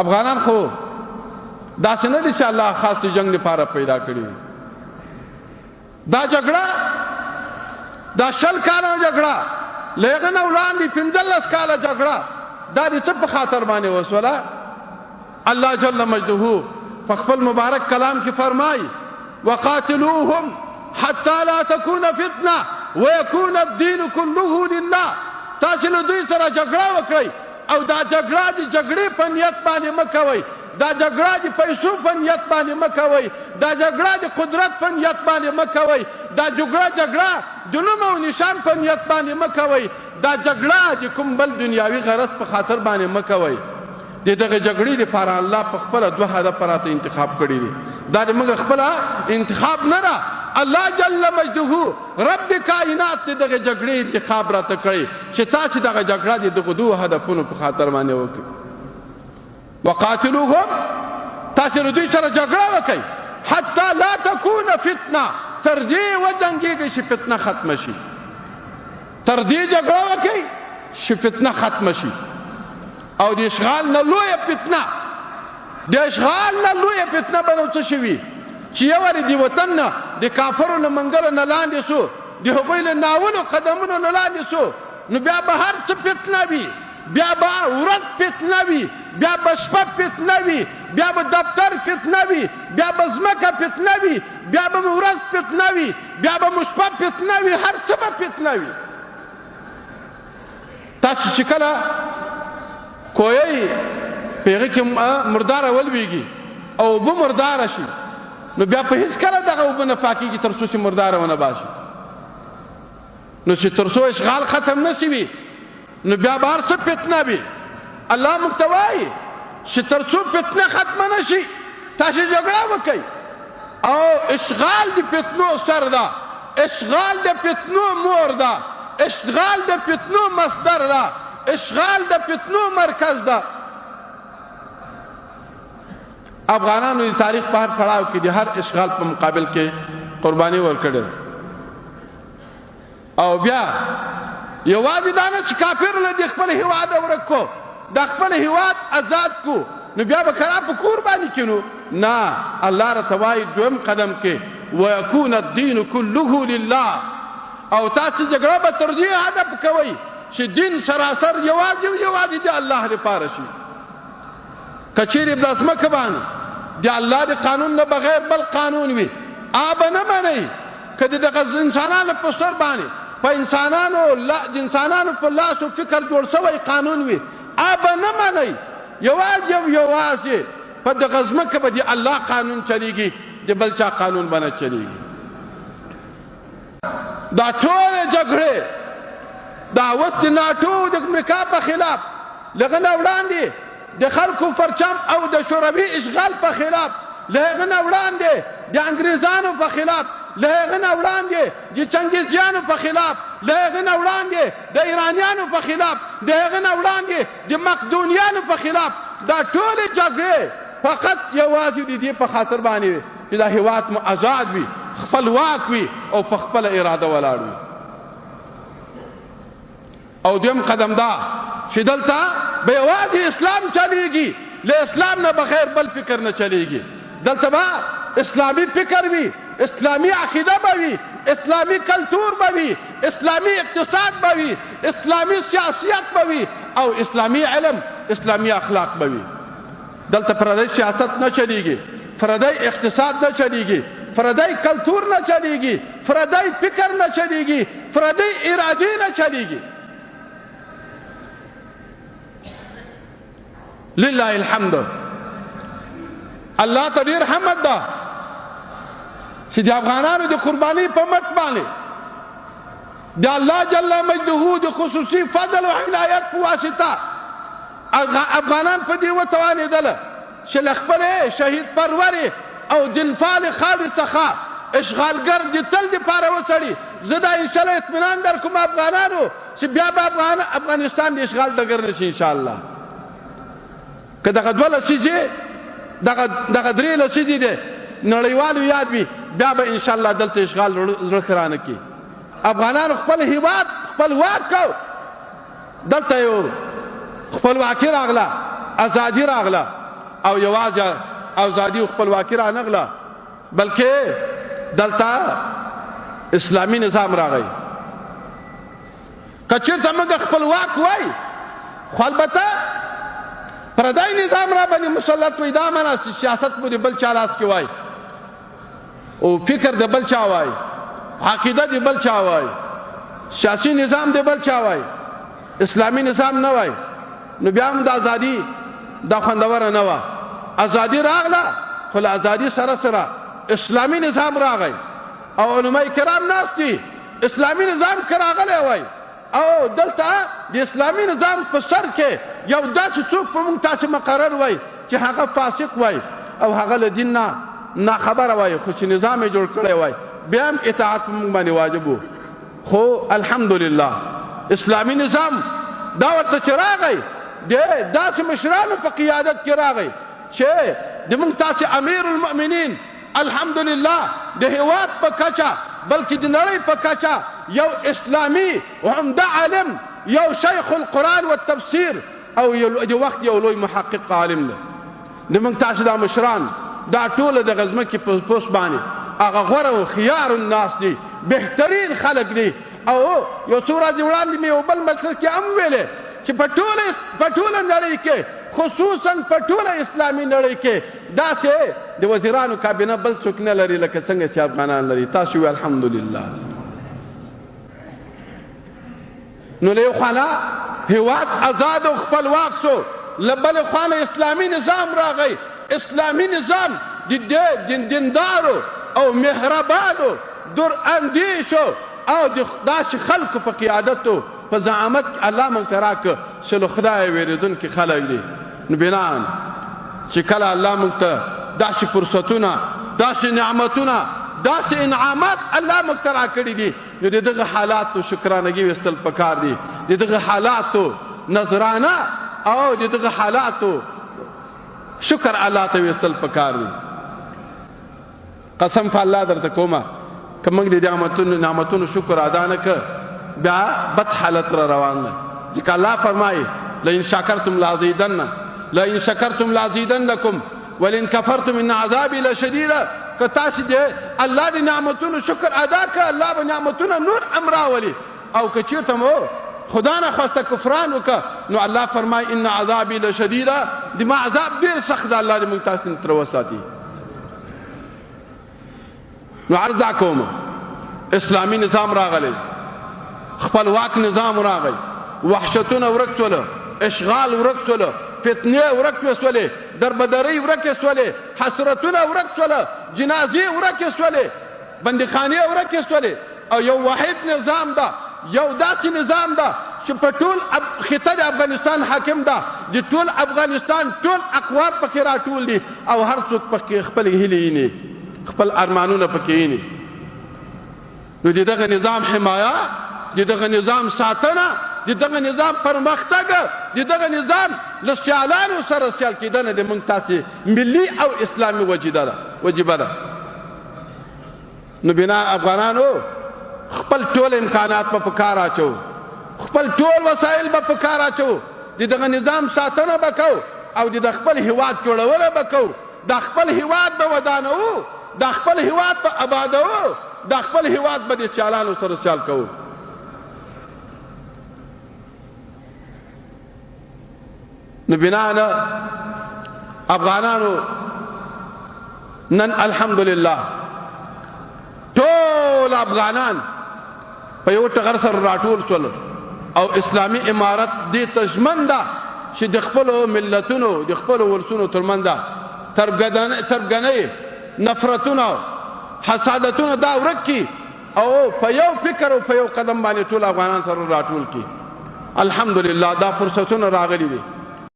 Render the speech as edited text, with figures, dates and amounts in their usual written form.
افغانان خو داسې نه دي چې الله خاص د جنګ لپاره پیدا کړي. دا جګړه، دا 20 کاله جګړه، له هغه نه وړاندې 15 کاله جګړه، دا د څه په خاطر باندې وسوله؟ الله جل مجده په خپل مبارک کلام کې فرمایي: وقاتلوهم حتى لا تكون فتنه ويكون الدين كله لله. تاسو له دوی سره جګړه وکړئ، او دا جګړه د جګړې په نیت باندې مه کوئ، دا جګړه د پیسو په نیت باندې مه کوئ، دا جګړه د قدرت په نیت باندې مه کوئ، دا جګړه د نوم او نشان په نیت باندې مه کوئ، دا جګړه د کوم بل دنیاوي غرض په خاطر باندې مه کوئ. د دغه جګړې لپاره الله په خپله دوه هدف راته انتخاب کړي دي. دا د موږ خپله انتخاب نه ده، الله جل مجده رب کائنات د دغه جګړې انتخاب راته کړی چې تاسو دغه جګړه د دغو دوو هدفونو په خاطر باندې وکړئ. وقاتلوهم، تاسو له دوی سره جګړه وکړئ، حتی لا تکون فتنه، تر دې وجنګېږئ چې فتنه ختمه شي. تر دې جګړه وکړئ چې فتنه ختمه شي. او د اشغال نه لویه فتنه، د اشغال نه لویه فتنه به نو څه شي وي چې یو وارې د وطن نه د کافرو له منګلو نه لاندې سو، د هغوی له ناولو قدمونو نه لاندې سو، نو بیا به هر څه فتنه وي، بیا به ورځ فتنه وي، بیا به شپه فتنه وي، بیا به دفتر فتنه وي، بیا به ځمکه فتنه وي، بیا به ورځ فتنه وي، بیا به مو شپه فتنه وي، هر څه به فتنه وي. تاسو چې کله کوی په هغه کې مرداره ولوېږي او اوبه مرداره شي، نو بیا په هېڅ کله دغه اوبه نه پاکېږي تر څو چې مرداره ونه باسي. نو چې تر څو اشغال ختم نه شي وي، نو بیا به هر څه فتنه وي. الله موږ ته وایي چې تر څو فتنه ختمه نه شي تاسې جګړه وکړئ. او اشغال د فتنو سر ده، اشغال د فتنو مور ده، اشغال د فتنو مصدر ده، اشغال د فتنو مرکز ده. افغانانو د تاریخ په هر پړاو کې د هر اشغال په مقابل کې قرباني ورکړې. او بیا یوازې دا نه چې کافر له دې خپل هیواد ورک کو، د خپل هیواد آزاد کو، نو بیا به کرا په کور باندې کینو نه. الله راته وایي دویم قدم کې: ویکون الدین کله لله. او تاسو جګړه به تر دې هدف کوئ چې دین سراسر یوازې او یوازې د الله لپاره شي. که چیرې د ځمکه باندې د الله د قانون نه بغیر بل قانون وي، آ به نه منئ. که د دغه انسانانو په سر باندې په انسانانو د انسانانو په لاسو فکر جوړ شوی قانون وي، آ به نه منئ. یوازې او یوازې په دغه ځمکه به د الله قانون چلیږي، د بل چا قانون به نه چلیږي. دا ټولې جګړې، دا اوس د ناټو د امریکا په خلاف، له هغه نه وړاندې د خلکو پرچم او د شوروي اشغال په خلاف، له هغه نه وړاندې د انګریزانو په خلاف، له هغه نه وړاندې د چنګیزیانو په خلاف، له هغه نه وړاندې د ایرانیانو په خلاف، د هغه نه وړاندې د مقدونیانو په خلاف، دا ټولې جګړې فقط یوازې د دې په خاطر باندې وې چې دا هیواد مو آزاد وي، خپلواک وي او په خپله اراده ولاړ وي. او دویم قدم دا چې دلته به یوازې اسلام چلیږي، له اسلام نه بغیر بل فکر نه چلیږي. دلته به اسلامي فکر وي، اسلامي عقیده به وي، اسلامي کلتور به وي، اسلامي اقتصاد به وي، اسلامي سیاسیت به وي، او اسلامي علم، اسلامي اخلاق به وي. دلته پردی سیاست نه چلیږي، پردی اقتصاد نه چلیږي، پردی کلتور نه چلیږي، پردی فکر نه چلیږي، پردی ارادې نه چلیږي. لله الحمد، الله ته ډیر حمد ده چې د افغانانو د قرباني په مټ باندې د الله جل مجده د خصوصي فضل او عنایت په واسطه افغانان په دې وتوانېدل چې له خپلې شهید پرورې او دینفالې خاورې څخه اشغالګر د تل دپاره وڅړي. زه دا انشاءالله اطمینان در کوم افغانانو چې بیا به افغانستان د اشغال ډګر نه شي انشاءالله. که دغه 2 لسیزې، دغه 3 لسیزې دی نړیوالو یاد وي، بیا به انشاءالله دلته اشغال زړه ښه رانه کړي. افغانانو خپل هیواد خپلواک کو، دلته یو خپلواکي راغله، ازادي راغله. او یوازې ازادي او خپلواکي رانغله، بلکې دلته اسلامي نظام راغی. که چېرته موږ خپلواک وای، خو البته پردی نظام را باندې مسلط وای، دا معنا چې سیاست مو د بل چا لاس کې وای او فکر د بل چا وای، عقیده د بل چا وای، سیاسي نظام د بل چا وای، اسلامي نظام نه وای، نو بیا هم د ازادي دا خوندوره نه وه. ازادي راغله، خو له ازادي سره سره اسلامي نظام راغی او علماء کرام ناست دي. اسلامي نظام که راغلی وای او دلته د اسلامي نظام په سر کې یو داسې څوک په موږ تاسې مقرر وای چې هغه فاسق وای او هغه له دین نه ناخبره وای، خو چې نظام یې جوړ کړی وای، بیا هم اطاعت په موږ باندې واجب و. خو الحمدلله اسلامي نظام دا ورته چې راغی، د داسې مشرانو په قیادت کې راغی چې د موږ تاسې امیر المؤمنین الحمدلله د هیواد په کچه بلکې د نړۍ په کچه یو اسلامي عمده عالم، یو شیخ القرآن والتفسیر او د وخت یو لوی محقق عالم دی. د موږ تاسو دا مشران دا ټوله د ځمکې په پوست باندې هغه غوره او خیار الناس دي، بهترین خلک دي. او یو څو ورځې وړاندې مې یو بل مجلس کې هم ویلې چې په ټوله نړۍ کې، خصوصا په ټوله اسلامي نړۍ کې داسې د وزیرانو کابینه بل څوک نه لري لکه څنګه چې افغانان لري. تاسو وی الحمدلله. نو له یو خوا نه هیواد ازاد او خپلواک سو، له بلې خوا نه اسلامي نظام راغی. اسلامي نظام د دیندارو او مهربانو دور اندیشو او د داسې خلکو په قیادت او په زعامت کې الله موږ ته راکړ چې له خدایه وېرېدونکي خلک دي. نو بناء چې کله الله موږ ته داسې فرصتونه، داسې نعمتونه، داسې انعامات الله موږ ته راکړي دي، نو د دغه حالاتو شکرانګي ویستل پکار دي، د دغه حالاتو نظرانه او د دغه حالاتو شکر الله ته ویستل پکار دي. قسم په الله درته کومه، که موږ د نعمتونو شکر ادا نه کړ، بیا بد حالت را روان دی. ځکه الله فرمایي لئن شکرتم لازیدن لئن شکرتم لازیدنکم ولئن کفرتم ان عذابي لشدید. که تاسو د الله د نعمتونو شکر ادا کړ، الله به نعمتونه نور هم راولي، او که چیرته مو خدا نه خواسته کفران وکړه، نو الله فرمایي ان عذابي لشدید، د ما عذاب ډېر سخت ده. الله دې موږ تاسو تر وساتي. نو عرض دا کوم، اسلامي نظام راغلی، خپلواک نظام راغی، وحشتونه ورک سول، اشغال ورک سول، فتنې ورک سولې، دربدرۍ ورکې سولې، حسرتونه ورک سول، جنازې ورکې سولې، بندیخانې ورکې سولې، او یو واحد نظام ده، یو داسې نظام ده چې په ټول خطه د افغانستان حاکم ده، د ټول افغانستان ټول اقوام پکې راټول دي او هر څوک پکې خپلې هیلې ویني، خپل ارمانونه پکې ویني. نو د دغه نظام حمایه، د دغه نظام ساتنه، د دغه نظام پرمختګ، د دغه نظام له سیالانو سره سیال کېدنه د موږ تاسې ملي او اسلامي وجیبه ده. نو بنا افغانانو خپل ټول امکانات به په کار اچو، خپل ټول وسایل به په کار اچو، د دغه نظام ساتنه به کوو او د خپل هیواد جوړونه به کوو، د خپل هیواد به ودانوو، د خپل هیواد به آبادوو، د خپل هیواد به د سیالانو سره سیال کوو. نو بنا افغانانو نن الحمدلله ټول افغانان په یو ټغر سره راټول شول او اسلامي امارت دې ته ژمن ده چې د خپلو ملتونو د خپلو ولسونو ترمنځ تربګنۍ، نفرتونه، حسادتونه دا ورک کړي او په یو فکر او په یو قدم باندې ټول افغانان سره راټول کړي. الحمدلله دا فرصتونه راغلي دي.